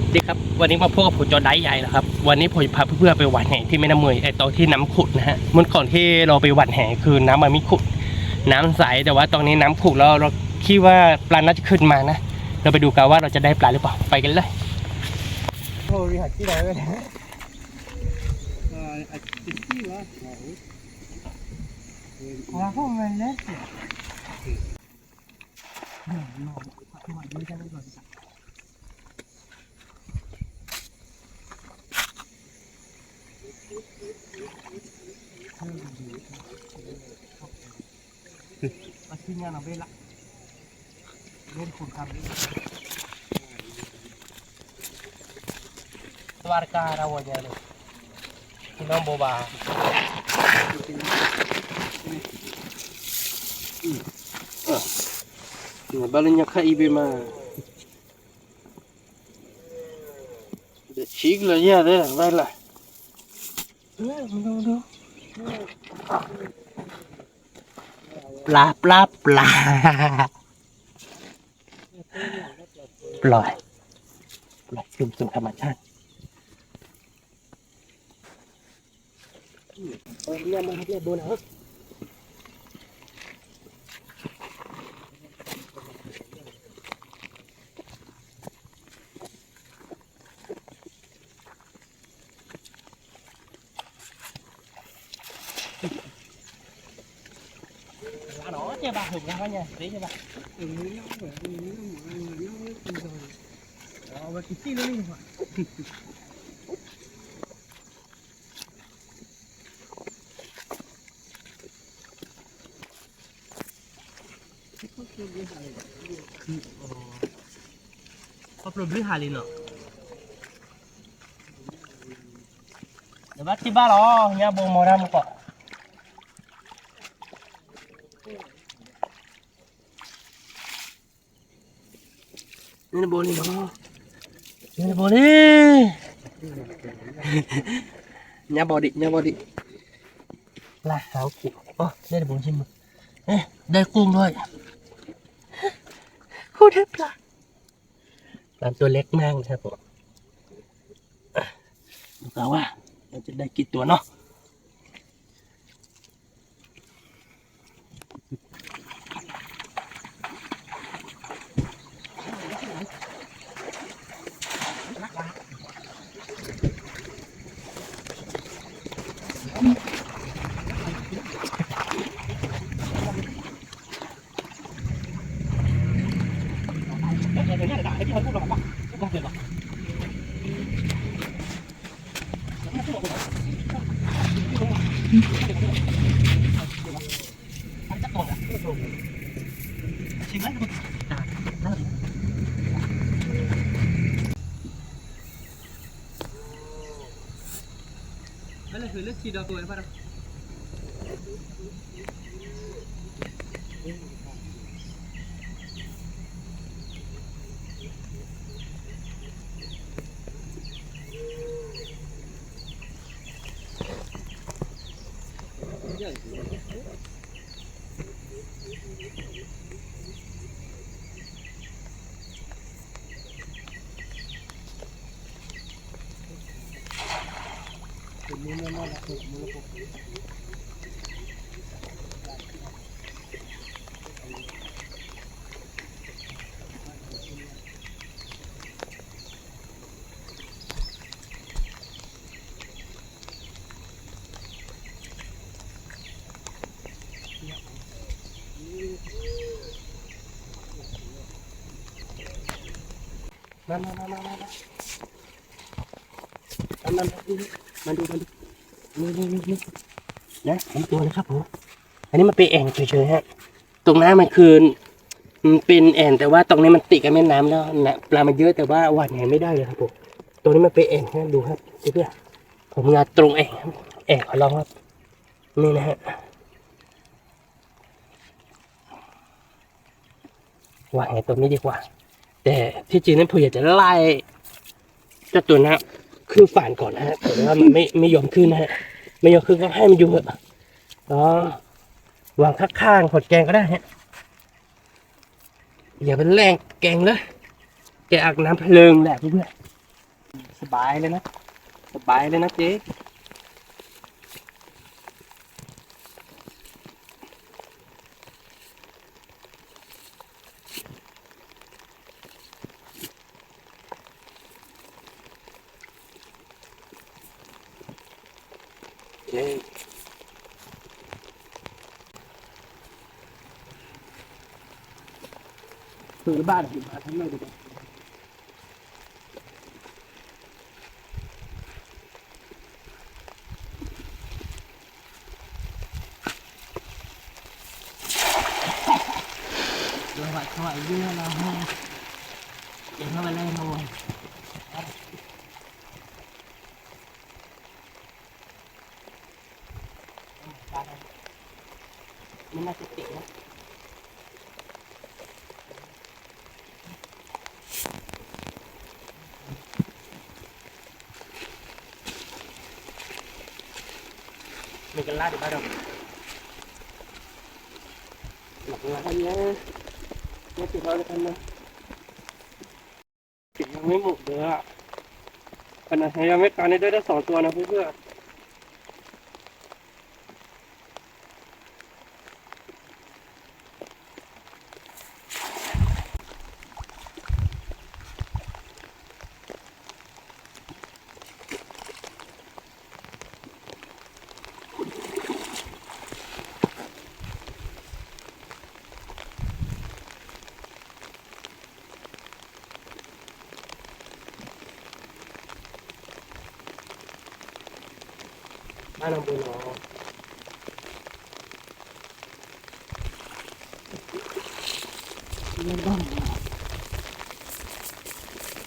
สวัสดีครับ วันนี้มาพบกับผมจอร์ดไดฟ์ใหญ่แล้วครับ วันนี้ผมจะพาเพื่อนๆไปหว่านแหที่แม่น้ำเมย ไอ้ตรงที่น้ำขุ่นนะฮะ เมื่อก่อนที่เราไปหว่านแหคือน้ำมันไม่ขุ่น น้ำใส แต่ว่าตอนนี้น้ำขุ่นแล้ว เราคิดว่าปลาน่าจะขึ้นมานะ เราไปดูกันว่าเราจะได้ปลาหรือเปล่า ไปกันเลย โอ้ย หากินอะไรไม่ได้ Tuarka rawa jalo. Kinong boba. Bala nyaka ibe ma. De chik la ya de, baila. Pla, pla, pla. Ploài. Ploài, chùm, chùm thả mặt ha. Khóa plô blíh hả lì nọ. Để bắt cái bát đó, nha, bộ màu đen một cọ. Nha, bộ đi đó. Nha, bộ đi. Nha, bộ đi, nha, bộ đi. Là hảo củ. Ơ, đây là bộ gì mà. Ê, đây cuồng thôi. Khu đẹp lắm. ปลาตัวเล็กมากนะครับผม อ่ะ ดูกันว่า เราจะได้กี่ตัวเนาะ มา มา มา มา มา มา มา มาดู มาดู นี่ นี่ นี่ นี่ นะ สองตัวเลยครับผม อันนี้มันเป็นแอ่งเฉยๆ ฮะ ตรงนั้นมันคือ มันเป็นแอ่ง แต่ว่าตรงนี้มันติดกับแม่น้ำแล้วนะ ปลามันเยอะ แต่ว่าหว่านแหไม่ได้เลยครับผม ตรงนี้มันเป็นแอ่งฮะ ดูครับ เพื่อนๆ ผมงาตรงแอ่งครับ แอ่งของเราครับ นี่นะฮะ วางไอ้ตัวนี้ดีกว่า แต่ที่จริงนั้นผมอยากจะไล่เจ้าตัวนั้นขึ้นฝั่งก่อนนะฮะ แต่ว่ามันไม่ ไม่ยอมขึ้นนะฮะ ไม่ยอมขึ้นก็ให้มันอยู่เถอะ อ๋อ วางข้างๆ ขวดแกงก็ได้ฮะ อย่าไปแล่งแกงเลย แกอาบน้ำเพลิงแหละเพื่อนๆ สบายเลยนะ สบายเลยนะเจ๊ เจ๊ เปิดบ้าน เดี๋ยวมาทำไมดีกว่า เดี๋ยวหอยทอดอีกนิดนึงนะ เดี๋ยวเข้าไปเลยนะเว้ย ไม่น่าจะติดนะ Mình cần lá thì bao đồng. Lọc lá nhé. Nhớ thì bao cái thân đó. Chỉ cho mấy mụ được ạ. Phần này cho mấy con này đỡ đỡ sổ tua nó cũng được. บ้านเราบนหรอ ไม่บ้านเรา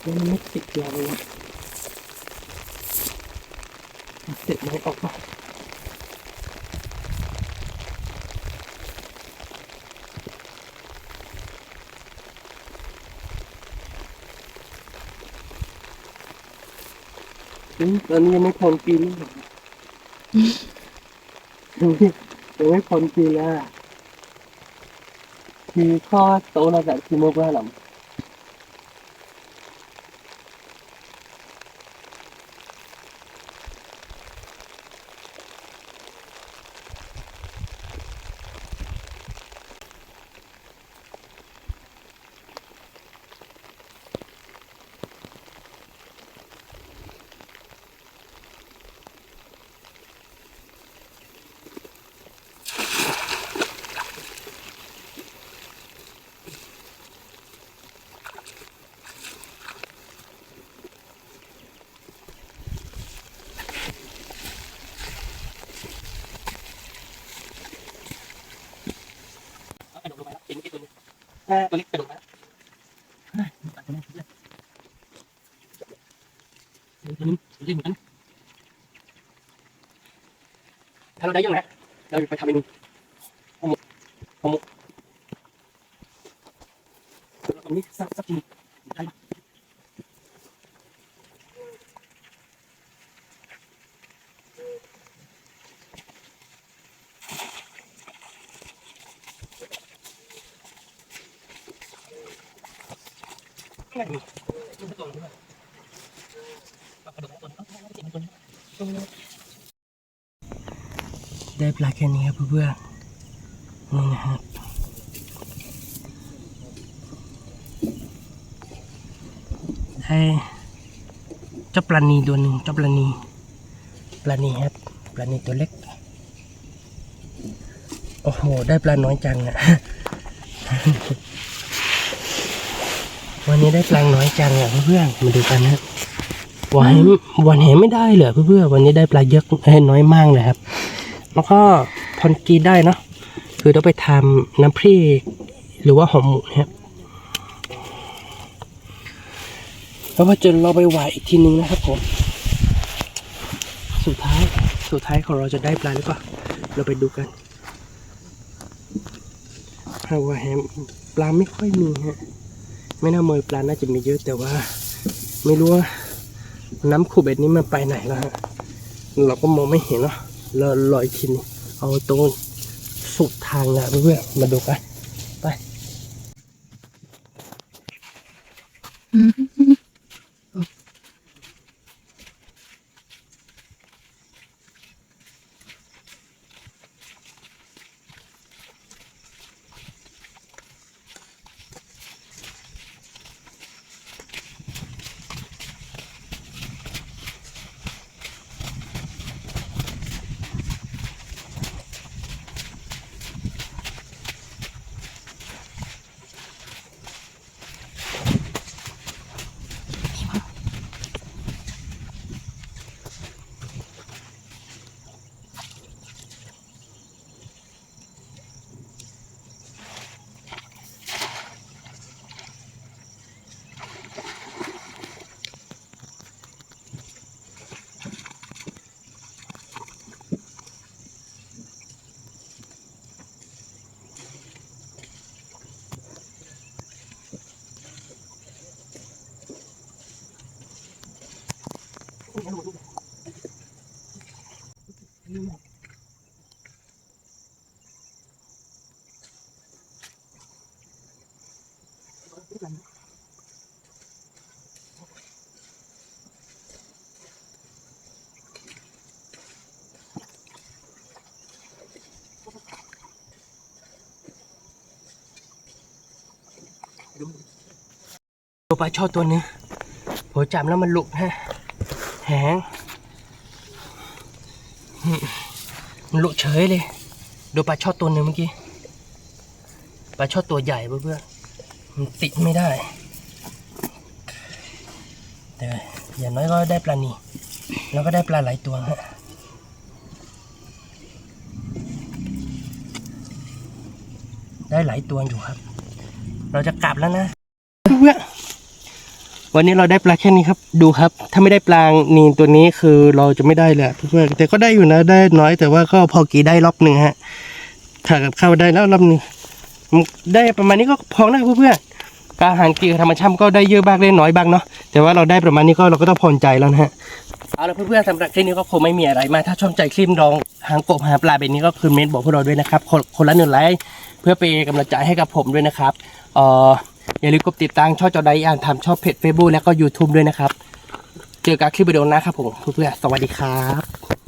มันไม่ติดเราเลย เสร็จไหมออกมา อืม ตอนนี้ยังไม่พร้อมกินเลย ยังไม่พร้อมกินเลยอะ คือข้อโต๊ะเราแบบคือโมกว่าหรอ ตัวเล็กกระโดดมาแล้ว ตัวนี้เล่นเหมือนกัน ถ้าเราได้เยอะนะ เราไปทำเมนูห่อหมก ห่อหมก เราตรงนี้สัก สักทีได้ปะ ได้ปลาแค่นี้ครับเพื่อนๆ นี่นะครับ ได้เจ้าปลานีตัวหนึ่ง เจ้าปลานี ปลานีครับ ปลานีตัวเล็ก โอ้โห ได้ปลาน้อยจังอะ วันนี้ได้ปลาน้อยจังอะเพื่อนๆ มาดูกันนะ หวานแห หวานแหไม่ได้เลยอะเพื่อนๆ วันนี้ได้ปลาเยอะ เอ้ย น้อยมากเลยครับ แล้วก็พอนกินได้เนาะ คือต้องไปทำน้ำพริก หรือว่าห่อหมกนะครับ แล้วก็จะลองไปหวานอีกทีนึงนะครับผม สุดท้าย สุดท้ายของเราจะได้ปลาหรือเปล่า เราไปดูกัน หากว่าแหมปลาไม่ค่อยมีฮะ ไม่น่าเมยปลาน่าจะมีเยอะ แต่ว่าไม่รู้ว่าน้ำขุ่นแบบนี้มันไปไหนแล้วฮะ เราก็มองไม่เห็นเนาะ เรารออีกทีนึง เอาตรงสุดทางแล้วเพื่อนๆ มาดูกัน ไป อืม โดนปลาช่อนตัวหนึ่ง ผมจับแล้วมันหลุดฮะ แหง มันหลุดเฉยเลย โดนปลาช่อนตัวหนึ่งเมื่อกี้ ปลาช่อนตัวใหญ่เพื่อนๆ มันติดไม่ได้ แต่อย่างน้อยก็ได้ปลานิล แล้วก็ได้ปลาหลายตัวฮะ ได้หลายตัวอยู่ครับ เราจะกลับแล้วนะ เพื่อนๆ วันนี้เราได้ปลาแค่นี้ครับ ดูครับ ถ้าไม่ได้ปลานิลตัวนี้คือเราจะไม่ได้เลยอะเพื่อนๆ แต่ก็ได้อยู่นะ ได้น้อย แต่ว่าก็พอกินได้รอบหนึ่งฮะ หากับข้าวได้แล้วรอบหนึ่ง ได้ประมาณนี้ก็พอนะเพื่อนๆ การหากินกับธรรมชาติมันก็ได้เยอะบ้างได้น้อยบ้างเนาะ แต่ว่าเราได้ประมาณนี้ก็เราก็ต้องพอใจแล้วนะฮะ เอาละเพื่อนๆ สำหรับคลิปนี้ก็คงไม่มีอะไรมาก ถ้าชอบใจคลิปดองหางกบหาปลาแบบนี้ก็คอมเมนต์บอกพวกเราด้วยนะครับ คนคนละหนึ่งไลค์ เพื่อเป็นกำลังใจให้กับผมด้วยนะครับ เอ่อ อย่าลืมกดติดตามช่องจอไดอ่านทำช่องเพจ Facebook และก็ YouTube ด้วยนะครับ เจอกันคลิปวิดีโอหน้าครับผม เพื่อนๆ สวัสดีครับ